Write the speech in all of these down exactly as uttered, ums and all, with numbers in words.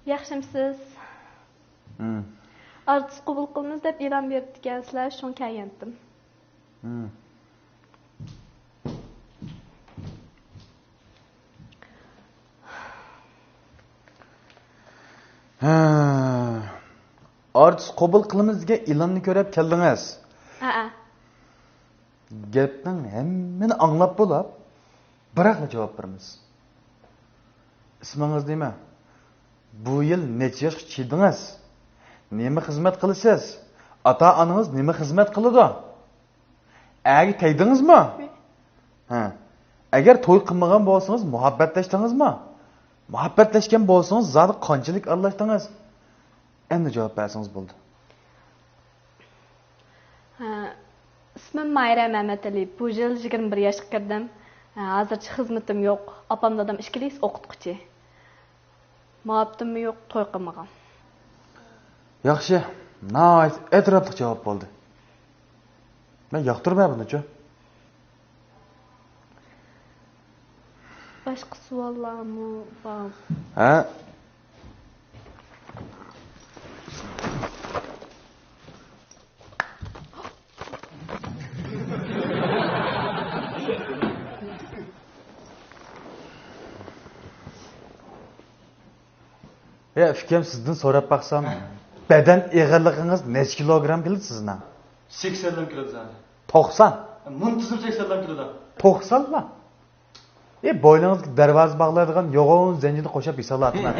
ياخشىمسىز؟ ھىم. ئارتىس قوبۇل قىلىمىز دەپ ئېلان بېرىپتىكەنسىلەر، شۇڭا كەلگەنتىم. ھىم. ھە. ئارتىس قوبۇل قىلىمىز دېگەن ئېلاننى كۆرۈپ كەلدىڭىز. ھەئە. گەپنىڭ ھەممىنى ئاڭلاپ بولاپ، بىراقلا جاۋاب بېرىمىز. ئىسمىڭىز نېمە؟ بۇ يىل نەچچە ياشقا چىدىڭىز؟ نېمە خىزمەت قىلىسىز؟ ئاتا-ئانىڭىز نېمە خىزمەت قىلىدۇ؟ ئەرگە تەگدىڭىزمۇ؟ ھە. ئەگەر توي قىلمىغان بولسىڭىز، مۇھەببەتلەشتىڭىزمۇ؟ مۇھەببەتلەشكەن بولسىڭىز، زادى قانچىلىك ئارىلاشتىڭىز؟ ئەمدى جاۋاب بەرسىڭىز بولدى. ھە، ئىسمىم ماھىرە مەمەتئەلى. بۇ يىل يىگىرمە بىر ياشقا كىردىم. ھە، ھازىرچە خىزمىتىم يوق. ئاپام دادام ئىككىلىسى ئوقۇتقۇچى. مۇھەببىتىممۇ يوق، توي قىلمىغان. ياخشى، ناھايىتى ئەتراپلىق جاۋاب بولدى. مەن ياقتۇرىمەن بۇنىچۇ. باشقا سوئاللارمۇ بار؟ ھە؟ ئە، ئۇكام، سىزدىن سوراپ باقسام، بەدەن ئېغىرلىقىڭىز نەچچە كىلوگرام كېلىدۇ سىزنىڭ؟ سەكسەنلەم كېلىدۇ زادى. توقسان؟ مۇنتىزىم سەكسەنلەم كېلىدۇ. توقسانلا؟ ئى، بوينىڭىزغا دەرۋازا باغلايدىغان يوغان زەنجىرنى قوشاپ ھېسابلاتىمەن.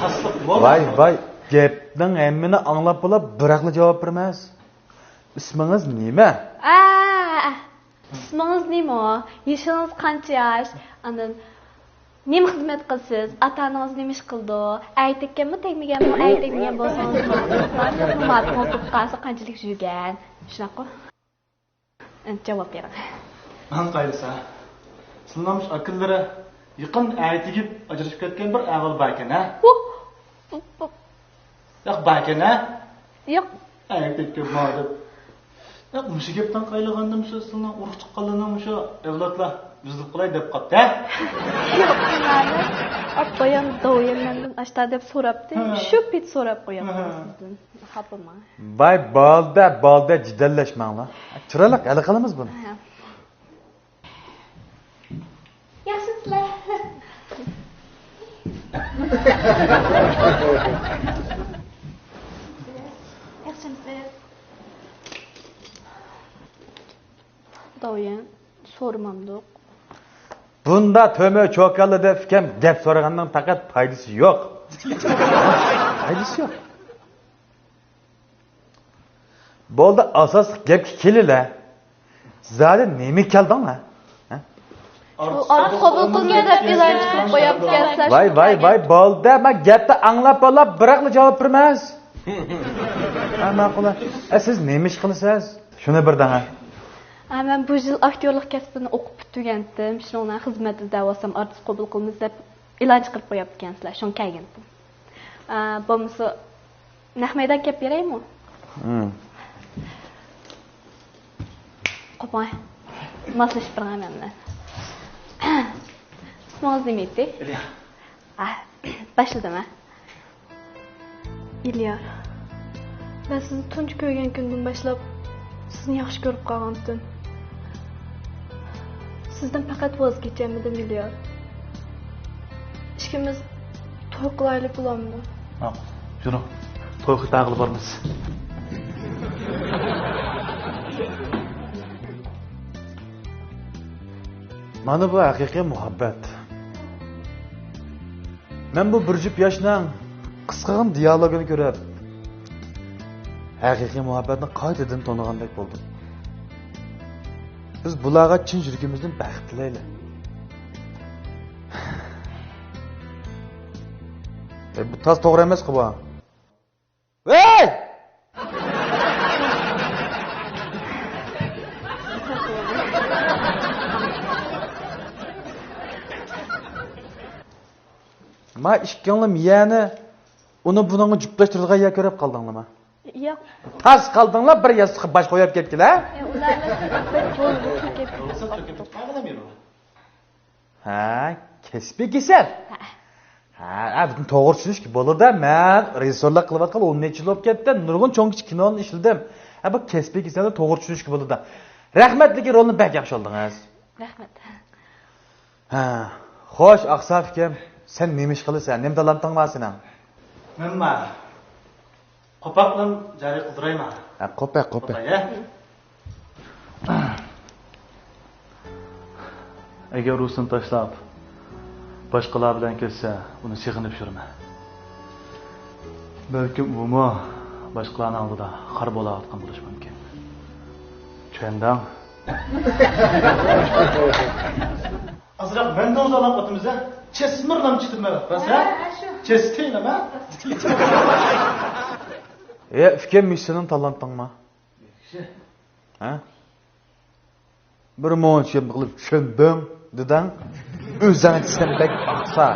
خاسلىق بولما. ۋاي، ۋاي، گەپنىڭ ھەممىنى ئاڭلاپ بولاپ، بىراقلا جاۋاب بېرىمىز. ئىسمىڭىز نېمە؟ ئە، ئىسمىڭىز نېمە؟ يېشىڭىز قانچە ياش؟ ئاندىن نېمە خىزمەت قىلىسىز؟ ئاتا-ئانىڭىز نېمە ئىش قىلىدۇ؟ ئەي تەگكەنمۇ، تەگمىگەنمۇ؟ ئەي تەگمىگەن بولسىڭىز، مۇماتىڭىز بولۇپ قالسا قانچىلىك يۈرگەن؟ شۇنداققۇ؟ ئەنت جاۋاب بېرىڭ. ماڭا قايلىسا، سىلىنىڭ مۇشۇ ئاكىلىرى يېقىن ئەتىگىپ ئاجرىشىپ كەتكەن بىر ئەھۋال باركەن، ھە؟ بۇ، بۇ، بۇ. ياق، باركەن، ھە؟ ياق. ئەتىگىپ ماڭا دەپ. ياق، مۇشۇ گەپتىن قايلىغاندا مۇشۇ سىلىنىڭ ئۇرۇق چىققانلىرىنىڭ مۇشۇ ئەۋلادلار بۈزۈلۈپ قالاي دەپ قاپتۇ، ھە؟ ياق، بايام داۋيەن مەندىن ئاشتا دەپ سوراپتۇ. ھە. شۇ پېتى سوراپ قوياپتىمەن سىزدىن. خاپىماڭ. ۋاي، بولدى، بولدى، جېدەللەشمەڭلار. چىرايلىق ھەل قىلىمىز بۇنى. ھە. ياخشىمسىلەر؟ ياخشىمسىز؟ داۋيەن، سورىمامدۇق. بۇندا تۆمۈر چوكانلىدا ئۇكام گەپ سورىغاننىڭ پەقەت پايدىسى يوق. پايدىسى يوق. بولدى، ئاساسلىق گەپكە كېلىلە. زادى نېمە كەلدىڭلار؟ ھە؟ شۇ ئارتىس قوبۇل قىلىنىدۇ دەپ ئېلان چىقىرىپ قويۇپتىكەنسىلەر. ۋاي، ۋاي، ۋاي، بولدى، مەن گەپنى ئاڭلاپ بولاپ، بىراقلا جاۋاب بېرىمىز. ھە، ماقۇل. ئە، سىز نېمە ئىش قىلىسىز؟ شۇنى بىر دەڭە. ھە، مەن بۇ يىل ئاكتيورلۇق كەسپىنى ئوقۇپ پۈتتۈرگەنتىم. شۇنىڭ بىلەن خىزمەت ئىزدەۋاتسام، ئارتىس قوبۇل قىلىمىز دەپ ئېلان چىقىرىپ قويۇپتىكەنسىلەر. شۇڭا كەلگەنتىم. ئە، بولمىسا، نەق مەيدانغا كەپ بېرەيمۇ؟ ھىم. قوپاي. ماسلىشىپ بېرىڭ مەن بىلەن. ئىسمىڭىز نېمە ئىدى؟ ئىليار. ئا، باشلىدىم، ھە؟ ئىليار. مەن سىزنى تۇنجى كۆرگەن كۈندىن باشلاپ سىزنى ياخشى كۆرۈپ قالغانتىم. سىزدىن پەقەت ۋاز كېچەلمىدىم، ئىليار. ئىككىمىز توي قىلايلى، بولامدۇ؟ ماقۇل. يۈرۈڭ. توي خېتاغىلا بارمىز. مانا بۇ ھەقىقىي مۇھەببەت. مەن بۇ بىر جۈپ ياشنىڭ قىسقىغىنە دىيالوگىنى كۆرۈپ، ھەقىقىي مۇھەببەتنى قايتىدىن تونۇغاندەك بولدۇم. بىز بۇلارغا چىن يۈرىكىمىزدىن بەخت تىلەيلى. ئەي، بۇ تاس توغرا ئەمەسقۇ بۇ. ۋەي! ما ئىككىڭلار يەنە ئۇنى بۇنىڭغا جۈپلەشتۈرىدىغان يەر كۆرۈپ قالدىڭلارمۇ؟ ياق. تاس قالدىڭلار، بىر ياستۇققا باش قويۇپ كەتكىلە. ئۇلار بىر بولدى، چۆكۈپ. ھە، كەسپىي كېسەل. ھە. ھە، ھە، بۇنى توغرا چۈشىنىشكە بولىدۇ. مەن رېژىسسورلۇق قىلىۋاتقىلى ئون نەچچە يىل بولۇپ كەتتى. نۇرغۇن چوڭ-كىچىك كىنونى ئىشلىدىم. ھە، بۇ كەسپىي كېسەلنى توغرا چۈشىنىشكە بولىدۇ. رەھمەتلىكى رولنى بەك ياخشى ئالدىڭىز. رەھمەت. ھە، خوش، ئاقساق ئىكەن. سەن نېمە ئىش قىلىسەن؟ نېمە تالانتىڭ بار سېنىڭ؟ مەنما قوپاقلىم جارى قىلدۇرايما؟ ھە، قوپە، قوپە. قوپە، يە؟ ئەگەر ئۇ سېنى تاشلاپ، باشقىلار بىلەن كەتسە، ئۇنى سېغىنىپ يۈرمە. بەلكىم ئۇمۇ باشقىلارنىڭ ئالدىدا خار بولاۋاتقان بولۇشى مۇمكىن. چۈشەندىڭ؟ ئازراق مەندىن ئۇزاقلاپ ئۆتىمىز-ە. چېسمىرلام چىتىمەن. ھە، ھە، شۇ. چېستىنىمە. ئە، ئۇكام، مۇشۇ سېنىڭ تالانتىڭما؟ ھە؟ بىر مۇنچە گەپنى قىلىپ چۈشەندىڭ دېدىڭ. ئۆزۈڭچە سەن بەك ئاقسا.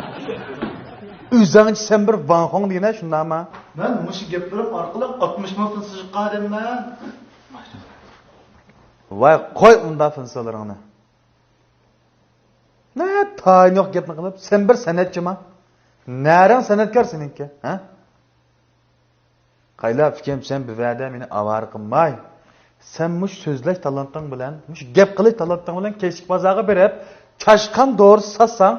ئۆزۈڭچە سەن بىر ۋاڭخۇڭ دېگىنە، شۇنداقما؟ مەن مۇشۇ گەپلىرىم ئارقىلىق ئاتمىش مىڭ پىنسىژىققا ئادەممەن. ۋاي، قوي ئۇنداق پىنسىلىرىڭنى. نە تايىنى يوق گەپنى قىلىپ، سەن بىر سەنئەتچىما؟ نەرىڭ سەنئەتكار سېنىڭكى، ھە؟ قايلا، ئۇكام، سەن بۇ ۋەدە مېنى ئاۋارە قىلماي. سەن مۇشۇ سۆزلەش تالانتىڭ بىلەن، مۇشۇ گەپ قىلىش تالانتىڭ بىلەن كەچلىك بازارغا بېرىپ، چاشقان دورىسى ساتساڭ،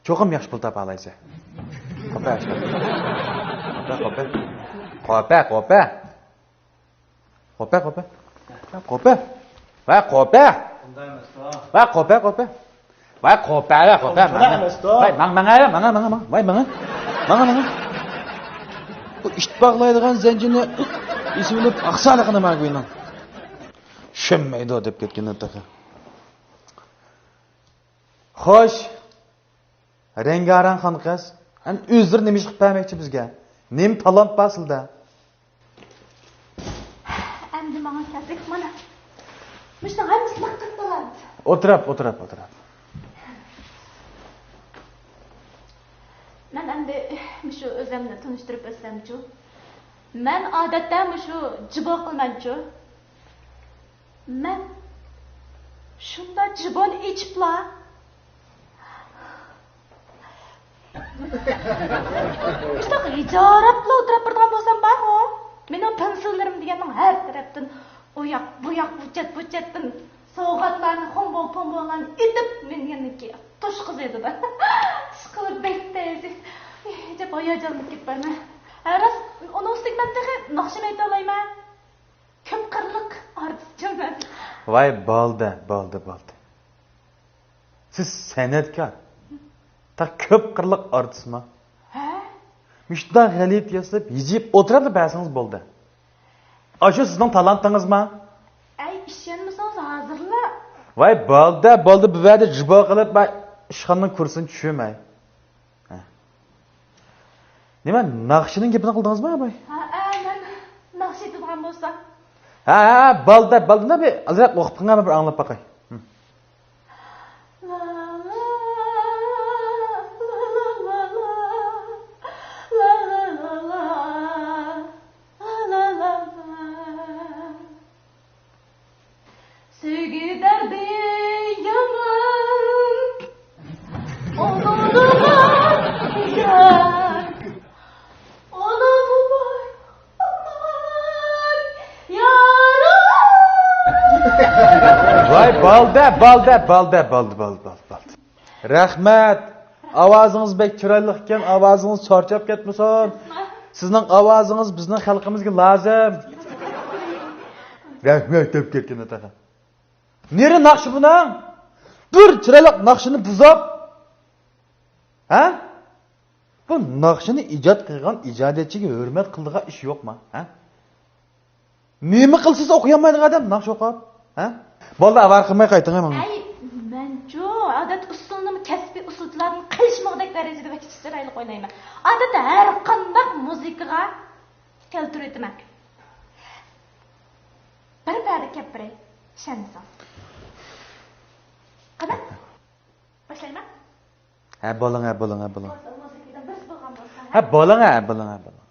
چوقۇم ياخشى پۇل تاپالايسەن. قوپە، قوپە. قوپە، قوپە. قوپە، قوپە. قوپە. ۋە قوپە. ۋە قوپە، قوپە. ۋاي قوپە، ۋاي قوپە، ماڭا. ۋاي ماڭ، ماڭا، ماڭا، ماڭا، ماڭ. ۋاي ماڭا. ماڭا، ماڭا. بۇ ئىت باغلايدىغان زەنجىرنى ئېسىۋېلىپ ئاقسالىقىنى ماڭا قويۇڭ. چۈشەنمەيدۇ دەپ كەتكەندىن تېخى. خوش. رەڭگارەڭ خانقىز. ئەمدى ئۆزلىرى نېمە ئىش قىلىپ بەرمەكچى بىزگە؟ نېمە تالانت بار سىلىدە؟ ئەمدى ماڭا كەلسەك، مانا، مۇشۇنىڭ ھەممىسى لىققىدە بولاتتى. ئولتۇراپ، ئولتۇراپ، ئولتۇراپ. مەن ئەمدى مۇشۇ ئۆزۈمنى تونۇشتۇرۇپ ئۆتسەمچۇ؟ مەن ئادەتتە مۇشۇ جىبو قىلىمەنچۇ؟ مەن شۇنداق جىبونى ئېچىپلا، مۇشۇنداق ھىجاراپلا ئولتۇرۇپ بېرىدىغان بولسام بارغۇ، مېنىڭ پىنسىللىرىم دېگەننىڭ ھەر تەرەپتىن ئۇ ياق، بۇ ياق، بۇ چەت، بۇ چەتتىن سوۋغاتلارنى خۇڭبۇڭ پۇڭبۇڭلارنى ئېتىپ، مېنى يەنىكى توشقۇزىدۇ-دە. ئىشقىلىپ بەك تەيزى. ئەجەب ھاياجانلىنىپ كېتىپمەن. ھە، راست، ئۇنىڭ ئۈستىگە مەن تېخى ناخشىمۇ ئېيتالايمەن. كۆپ قىرلىق ئارتىسچۇ مەن. ۋاي، بولدى، بولدى، بولدى. سىز سەنئەتكار. تا كۆپ قىرلىق ئارتىسما؟ ھە؟ مۇشۇنداق غەلىتە ياسىلىپ، ھىجىيىپ ئولتۇرۇپلا بەرسىڭىز بولدى. ئاشۇ سىزنىڭ تالانتىڭىزما؟ ئەي، ئىشەنمىسىڭىز ھازىرلا. ۋاي، بولدى، بولدى، بۇ يەردە جىبو قىلىپ، مەن ئىشخانىنىڭ كۇرسىنى چۈشۈرمەي. ھە. نېمە، ناخشىنىڭ گېپىنى قىلدىڭىزمۇ، ئاباي؟ ھە، ئە، مەن ناخشا ئېيتىدىغان بولسام. ھە، ھە، ھە، بولدى، بولدى، بىر ئازراق ئوقۇپ قويۇڭ، بىر ئاڭلاپ باقاي. ھىم. سۆيگۈ دەردى يامان، ئۇنىڭدىن يار، ئۇنىڭدىن يار. ۋاي، بولدى، بولدى، بولدى، بولدى، بولدى، بولدى، بولدى. رەھمەت. ئاۋازىڭىز بەك چىرايلىق ئىكەن، ئاۋازىڭىز چارچاپ كەتمىسۇن. سىزنىڭ ئاۋازىڭىز بىزنىڭ خەلقىمىزگە لازىم. رەھمەت دەپ كەتكىنى تېخى. نېرى ناخشا بۇنىڭ؟ بىر چىرايلىق ناخشىنى بۇزۇپ، ھە؟ بۇ ناخشىنى ئىجاد قىلغان ئىجادىيەتچىگە ھۆرمەت قىلىدىغان ئىش يوقما؟ ھە؟ نېمە قىلسىز ئوقۇيالمايدىغان ئادەم ناخشا ئوقۇپ؟ ھە؟ بولدى، ئاۋارە قىلماي قايتىڭ ماڭا. ئەي، مەنچۇ، ئادەت ئۇسسۇلنىمۇ كەسپىي ئۇسسۇلچىلاردىن قېلىشمىغۇدەك دەرىجىدە بەك چىرايلىق ئوينايمەن. ئادەتتە ھەر قانداق مۇزىكىغا كەلتۈرۈۋېتىمەن. بىر پەدە كەپ بېرەي، ئىشەنمىسەڭ. قانداق؟ باشلايمەن؟ ھە، بولۇڭ، ھە، بولۇڭ، ھە، بولۇڭ. بولسا، مۇزىكىدىن بىرسى بولغان بولسا، ھە؟ ھە، بولۇڭ، ھە، بولۇڭ، ھە، بولۇڭ.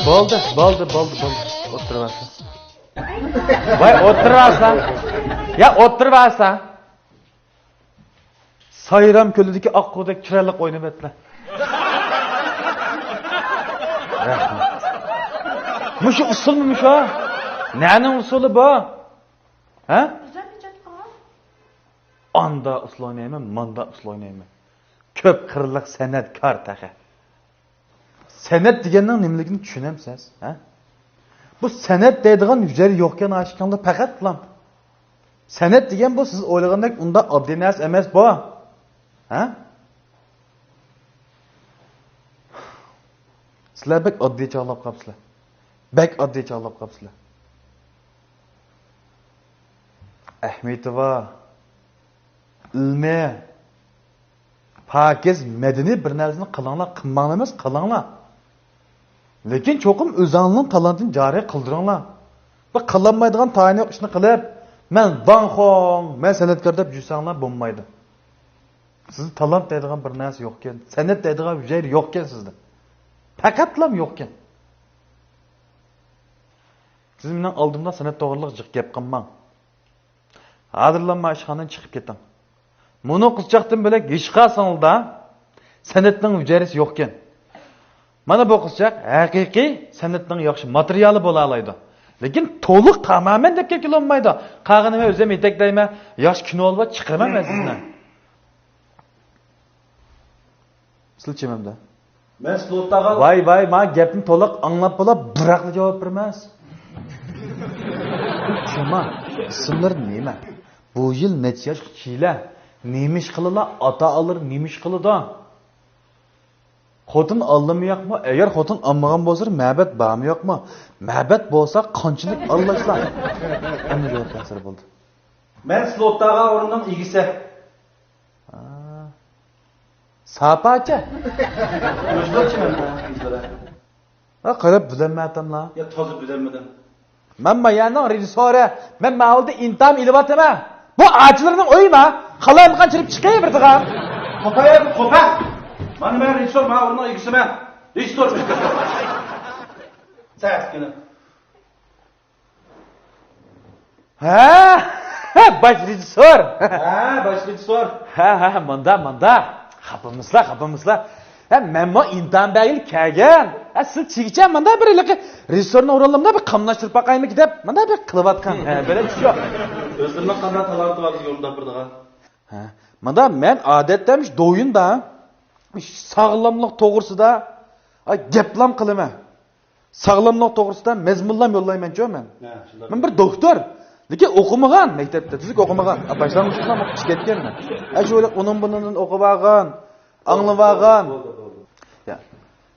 بولدى، بولدى، بولدى، بولدى. ئولتۇرۇۋەرسەن. ۋاي، ئولتۇرۇۋەرسەن. يا، ئولتۇرۇۋەرسەن. سايرام كۆلىدىكى ئاققۇدەك چىرايلىق ئوينىۋەتمە. رەھمەت. مۇشۇ ئۇسسۇلمۇ مۇشۇ؟ نەنىڭ ئۇسسۇلى بۇ؟ ھە؟ ئاندا ئۇسسۇل ئوينايمەن، ماندا ئۇسسۇل ئوينايمەن. كۆپ قىرلىق سەنئەتكار تېخى. سەنئەت دېگەننىڭ نېمىلىكىنى چۈشىنەمسىز، ھە؟ بۇ سەنئەت دەيدىغان يۈزەر يوقكەن ئاشىقىڭدا پەقەتلا. سەنئەت دېگەن بۇ سىز ئويلىغاندەك ئۇنداق ئاددىي نەرسە ئەمەس بۇ. ھە؟ سىلەر بەك ئاددىي چاغلاپ قاپسىلەر. بەك ئاددىي چاغلاپ قاپسىلەر. ئەھمىيىتى بار. ئىلمىي. پاكىز، مەدەنىي بىر نەرسىنى قىلىڭلار، قىلماڭلار ئەمەس، قىلىڭلار. لېكىن چوقۇم ئۆزۈڭلارنىڭ تالانتىنى جارى قىلدۇرۇڭلار. بىر قىلالمايدىغان تايىنى يوق ئىشنى قىلىپ، مەن ۋاڭ خوڭ، مەن سەنئەتكار دەپ يۈرسەڭلار بولمايدۇ. سىزدە تالانت دەيدىغان بىر نەرسە يوقكەن، سەنئەت دەيدىغان ھۈجەيرە يوقكەن سىزدە. پەقەتلام يوقكەن. سىز مېنىڭ ئالدىمدا سەنئەت توغرىلىق جىق گەپ قىلماڭ. ھازىرلانما ئىشخانىدىن چىقىپ كېتىڭ. مۇنۇ قىزچاقتىن بۆلەك ھېچقايسىڭلاردا سەنئەتنىڭ ھۈجەيرىسى يوقكەن. مانا بۇ قىزچاق ھەقىقىي سەنئەتنىڭ ياخشى ماتېرىيالى بولالايدۇ. لېكىن تولۇق تامامەن دەپ كەلگىلى بولمايدۇ. قالغىنىنى مەن ئۆزۈم يېتەكلەيمەن. ياخشى كىنو ئالىپ چىقىرىمەن مەن سىزنى. سىلچى مەمدە. مەن سلوتاغا. ۋاي، ۋاي، ما گەپنى تولۇق ئاڭلاپ بولا، بىراقلا جاۋاب بېرىمەن. شۇما، ئىسىملىرى نېمە؟ بۇ يىل نەچچە ياشلىق كىشىلەر؟ نېمە ئىش قىلىلا؟ ئاتا-ئانىلىرى نېمە ئىش قىلىدۇ؟ خوتۇن ئالدىمۇ ياقمۇ؟ ئەگەر خوتۇن ئالمىغان بولسا، مەبەت بارمۇ يوقمۇ؟ مەبەت بولسا، قانچىلىك ئاللاشلا؟ ئەمدى جاۋاب تەقسىر بولدى. مەن سلوتاغا ئورنىنىڭ ئىگىسى. ھا. ساپاچە. مۇشۇلارچە مەن بىلەن. ھا، قاراپ بىلەلمەتەملا. يا، تازا بىلەلمىدىم. مەن ما يەرنىڭ رېژىسسورى. مەن ما ھالدا ئىنتام ئېلىۋاتىمەن. بۇ ئاچىلارنىڭ ئۆيى ما. قالايمىقان چىرىپ چىقىۋېرىدىغان. قوپا يا، قوپا. مانا مەن رېژىسسور، ما ئورنىنىڭ ئىگىسى مەن. رېژىسسور. سەسكىنە. ھە، باش رېژىسسور. ھە، باش رېژىسسور. ھە، ھە، ماندا، ماندا. خاپىمىسىلا، خاپىمىسىلا. ھە، مەنمۇ ئىمتىھان بەرگىلى كەلگەن. ھە، سىز چىگىچە ماندا بىر ھېلىقى رېژىسسورنىڭ رولىمدا بىر قاملاشتۇرۇپ باقايمىكىن دەپ، ماندا بىر قىلىۋاتقان. ھە، بىلەن شۇ. ئۆزلىرىنىڭ قانداق تالانتى بار بىزگە ئورۇنداپ بېرىدىغان. ھە، ماندا مەن ئادەتتە مۇشۇ دويۇندا، ساغلاملىق توغرىسىدا، ئاي، گەپلام قىلىمەن. ساغلاملىق توغرىسىدا مەزمۇنلام يوللايمەنچۇ مەن. ھە، شۇنداق. مەن بىر دوختۇر. لېكىن ئوقۇمىغان، مەكتەپتە تۈزۈك ئوقۇمىغان. باشلانغۇچلۇقلار ئوقۇپ چىقىپ كەتكەن مەن. ئە، شۇ ئۇنىڭ بۇنىڭدىن ئوقۇپ ئالغان، ئاڭلىۋالغان. بولدى، بولدى. يا،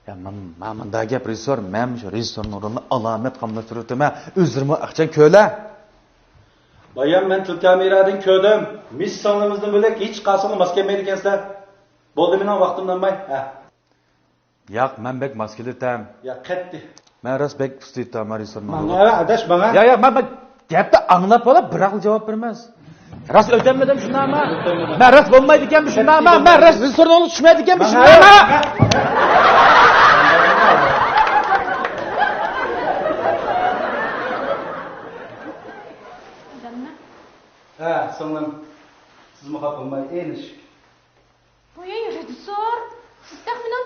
يا، مەن، مەن مۇنداق گەپ رېژىسسور، مەن شۇ رېژىسسورنىڭ رولىنى ئالامەت قاملاشتۇرۇۋېتىمەن. ئۆزلىرىمۇ ئاقچان كۆلە. بايام مەن تېلېكامېرادىن كۆردۈم. مىس سىڭلىمىزدىن بۆلەك ھېچقايسىڭلار ماس كەلمەيدىكەنسىلەر. بولدى، مېنىڭ ۋاقتىم نانماي. ھە. ياق، مەن بەك ماس كېلىۋېتەم. يا، قەتئىي. مەن راست بەك ئۇستا ئېيتتىم، رېژىسسورنىڭ. ماڭا، ئاداش، ماڭا. يا، يا، مەن، مەن گەپنى ئاڭلاپ بولا، بىراقلا جاۋاب بېرىمەز. راست ئۆتەلمىدىم شۇنداقمۇ؟ مەن راست بولمايدىكەن شۇنداقمۇ؟ مەن راست رېژىسسورنىڭ ئۇلىغا چۈشمەيدىكەن شۇنداقمۇ؟ ھە، سىڭلىم. سىزمۇ خاپا بولماي، ئېنىش. ۋاي، رېژىسسور، سىز تېخى مېنىڭ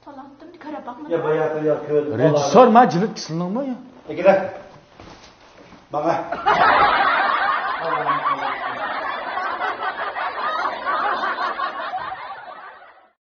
تالانتىمنى كۆرۈپ باقمىدىڭىز. يا، بايا، يا، كۆردۈم. رېژىسسور، ما جىلىت كىسىلىنىڭمۇ يا؟ ئەكېلە. ماڭا.